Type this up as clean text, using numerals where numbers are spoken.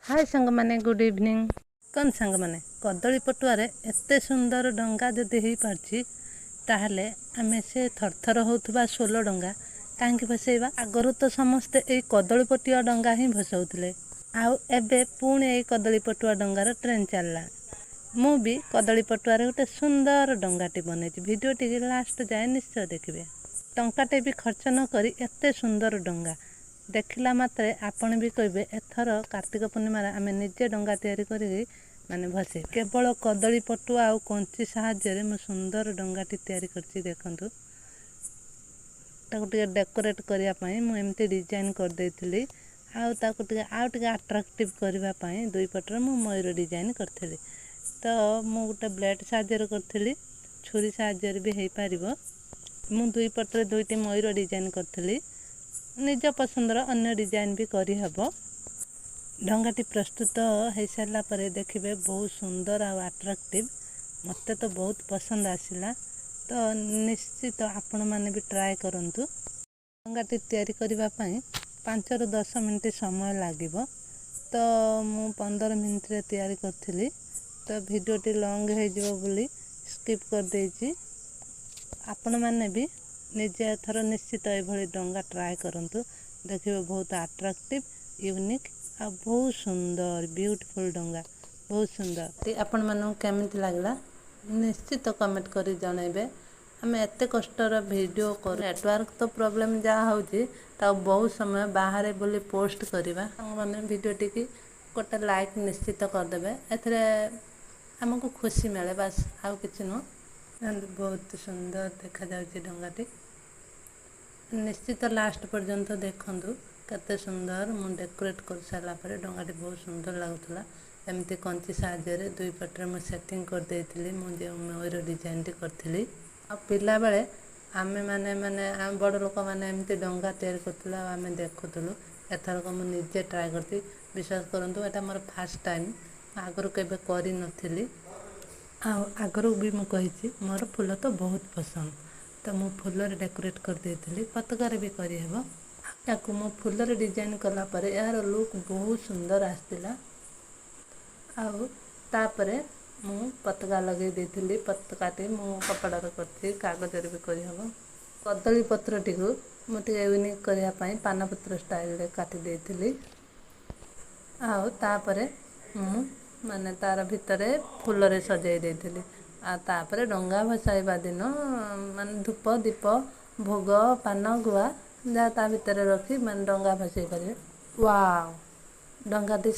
ହାଏ ସାଙ୍ଗମାନେ, good evening. କ'ଣ ସାଙ୍ଗମାନେ, କଦଳୀ ପଟୁଆରେ ଏତେ ସୁନ୍ଦର ଡଙ୍ଗା ଯଦି ହେଇପାରୁଛି, ତାହେଲେ ଆମେ ସେ ଥରଥର ହେଉଥିବା ସୋଲ ଡଙ୍ଗା କାହିଁକି ଭସେଇବା? ଆଗରୁ ତ ସମସ୍ତେ ଏଇ କଦଳୀ ପଟୁଆ ଡଙ୍ଗା ହିଁ ଭସଉଥିଲେ, ଆଉ ଏବେ ପୁଣି ଏଇ କଦଳୀ ପଟୁଆ ଡଙ୍ଗାର ଟ୍ରେଣ୍ଡ ଚାଲିଲା। ମୁଁ ବି କଦଳୀ ପଟୁଆରେ ଗୋଟେ ସୁନ୍ଦର ଡଙ୍ଗାଟି ବନେଇଛି। ଭିଡ଼ିଓଟିକି ଲାଷ୍ଟ ଯାଏ ନିଶ୍ଚୟ ଦେଖିବେ। ଟଙ୍କାଟେ ବି ଖର୍ଚ୍ଚ ନ କରି ଏତେ ସୁନ୍ଦର ଡଙ୍ଗା ଦେଖିଲା ମାତ୍ରେ ଆପଣ ବି କହିବେ, ଏଥର କାର୍ତ୍ତିକ ପୂର୍ଣ୍ଣିମାରେ ଆମେ ନିଜେ ଡଙ୍ଗା ତିଆରି କରିକି ମାନେ ଭସେଇବା। କେବଳ କଦଳୀ ପଟୁଆ ଆଉ କଞ୍ଚି ସାହାଯ୍ୟରେ ମୁଁ ସୁନ୍ଦର ଡଙ୍ଗାଟି ତିଆରି କରିଛି, ଦେଖନ୍ତୁ। ତାକୁ ଟିକେ ଡେକୋରେଟ୍ କରିବା ପାଇଁ ମୁଁ ଏମିତି ଡିଜାଇନ୍ କରିଦେଇଥିଲି, ଆଉ ତାକୁ ଟିକେ ଆଉ ଟିକେ ଆଟ୍ରାକ୍ଟିଭ୍ କରିବା ପାଇଁ ଦୁଇ ପଟରେ ମୁଁ ମୟୂର ଡିଜାଇନ୍ କରିଥିଲି। ତ ମୁଁ ଗୋଟେ ବ୍ଲେଡ଼୍ ସାହାଯ୍ୟରେ କରିଥିଲି, ଛୁରୀ ସାହାଯ୍ୟରେ ବି ହେଇପାରିବ। ମୁଁ ଦୁଇ ପଟରେ ଦୁଇଟି ମୟୂର ଡିଜାଇନ୍ କରିଥିଲି। ନିଜ ପସନ୍ଦର ଅନ୍ୟ ଡିଜାଇନ୍ ବି କରିହେବ। ଡଙ୍ଗାଟି ପ୍ରସ୍ତୁତ ହେଇସାରିଲା ପରେ ଦେଖିବେ, ବହୁତ ସୁନ୍ଦର ଆଉ ଆଟ୍ରାକ୍ଟିଭ୍। ମୋତେ ତ ବହୁତ ପସନ୍ଦ ଆସିଲା, ତ ନିଶ୍ଚିତ ଆପଣମାନେ ବି ଟ୍ରାଏ କରନ୍ତୁ। ଡଙ୍ଗାଟି ତିଆରି କରିବା ପାଇଁ 5ରୁ 10 ମିନିଟ୍ ସମୟ ଲାଗିବ, ତ ମୁଁ 15 ମିନିଟ୍ରେ ତିଆରି କରିଥିଲି। ତ ଭିଡ଼ିଓଟି ଲଙ୍ଗ୍ ହେଇଯିବ ବୋଲି ସ୍କିପ୍ କରିଦେଇଛି। ଆପଣମାନେ ବି ନିଜେ ଏଥର ନିଶ୍ଚିତ ଏଭଳି ଡଙ୍ଗା ଟ୍ରାଏ କରନ୍ତୁ। ଦେଖିବେ, ବହୁତ ଆଟ୍ରାକ୍ଟିଭ୍, ୟୁନିକ୍ ଆଉ ବହୁତ ସୁନ୍ଦର, ବିୟୁଟିଫୁଲ୍ ଡଙ୍ଗା, ବହୁତ ସୁନ୍ଦର। ଆପଣମାନଙ୍କୁ କେମିତି ଲାଗିଲା, ନିଶ୍ଚିତ କମେଣ୍ଟ କରି ଜଣାଇବେ। ଆମେ ଏତେ କଷ୍ଟର ଭିଡ଼ିଓ କରୁ, ନେଟୱାର୍କ ତ ପ୍ରୋବ୍ଲେମ୍ ଯାହା ହେଉଛି, ତାକୁ ବହୁତ ସମୟ ବାହାରେ ବୋଲି ପୋଷ୍ଟ କରିବା। ସାଙ୍ଗମାନେ, ଭିଡ଼ିଓଟିକି ଗୋଟେ ଲାଇକ୍ ନିଶ୍ଚିତ କରିଦେବେ। ଏଥିରେ ଆମକୁ ଖୁସି ମିଳେ, ବାସ୍, ଆଉ କିଛି ନୁହଁ। ବହୁତ ସୁନ୍ଦର ଦେଖାଯାଉଛି ଡଙ୍ଗାଟି। ନିଶ୍ଚିତ ଲାଷ୍ଟ ପର୍ଯ୍ୟନ୍ତ ଦେଖନ୍ତୁ, କେତେ ସୁନ୍ଦର ମୁଁ ଡେକୋରେଟ୍ କରିସାରିଲା ପରେ ଡଙ୍ଗାଟି ବହୁତ ସୁନ୍ଦର ଲାଗୁଥିଲା। ଏମିତି କଞ୍ଚି ସାହାଯ୍ୟରେ ଦୁଇ ପଟରେ ମୁଁ ସେଟିଂ କରିଦେଇଥିଲି, ମୁଁ ଯେଉଁ ମୟୂର ଡିଜାଇନଟି କରିଥିଲି। ଆଉ ପିଲାବେଳେ ଆମେମାନେ, ମାନେ ଆମ ବଡ଼ ଲୋକମାନେ ଏମିତି ଡଙ୍ଗା ତିଆରି କରୁଥିଲେ ଆଉ ଆମେ ଦେଖୁଥିଲୁ। ଏଥରକ ମୁଁ ନିଜେ ଟ୍ରାଏ କରିଛି। ବିଶ୍ୱାସ କରନ୍ତୁ, ଏଇଟା ମୋର ଫାଷ୍ଟ ଟାଇମ୍, ଆଗରୁ କେବେ କରିନଥିଲି। ଆଉ ଆଗରୁ ବି ମୁଁ କହିଛି, ମୋର ଫୁଲ ତ ବହୁତ ପସନ୍ଦ, ତ ମୁଁ ଫୁଲରେ ଡେକୋରେଟ୍ କରିଦେଇଥିଲି। ପତାକାରେ ବି କରିହେବ। ତାକୁ ମୁଁ ଫୁଲରେ ଡିଜାଇନ୍ କଲା ପରେ ଏହାର ଲୁକ୍ ବହୁତ ସୁନ୍ଦର ଆସିଥିଲା। ଆଉ ତାପରେ ମୁଁ ପତାକା ଲଗେଇ ଦେଇଥିଲି। ପତାକାଟି ମୁଁ କପଡ଼ାରେ କରିଛି, କାଗଜରେ ବି କରିହେବ। କଦଳୀ ପତ୍ରଟିକୁ ମୁଁ ଟିକେ ୟୁନିକ୍ କରିବା ପାଇଁ ପାନପତ୍ର ଷ୍ଟାଇଲରେ କାଟି ଦେଇଥିଲି। ଆଉ ତାପରେ ମୁଁ ମାନେ ତାର ଭିତରେ ଫୁଲରେ ସଜେଇ ଦେଇଥିଲି। ଆଉ ତାପରେ ଡଙ୍ଗା ଭସାଇବା ଦିନ ମାନେ ଧୂପ, ଦୀପ, ଭୋଗ, ପାନ, ଗୁଆ ଯାହା ତା ଭିତରେ ରଖି ମାନେ ଡଙ୍ଗା ଭସେଇ ପାରିବେ। ୱାଓ, ଡଙ୍ଗାଟି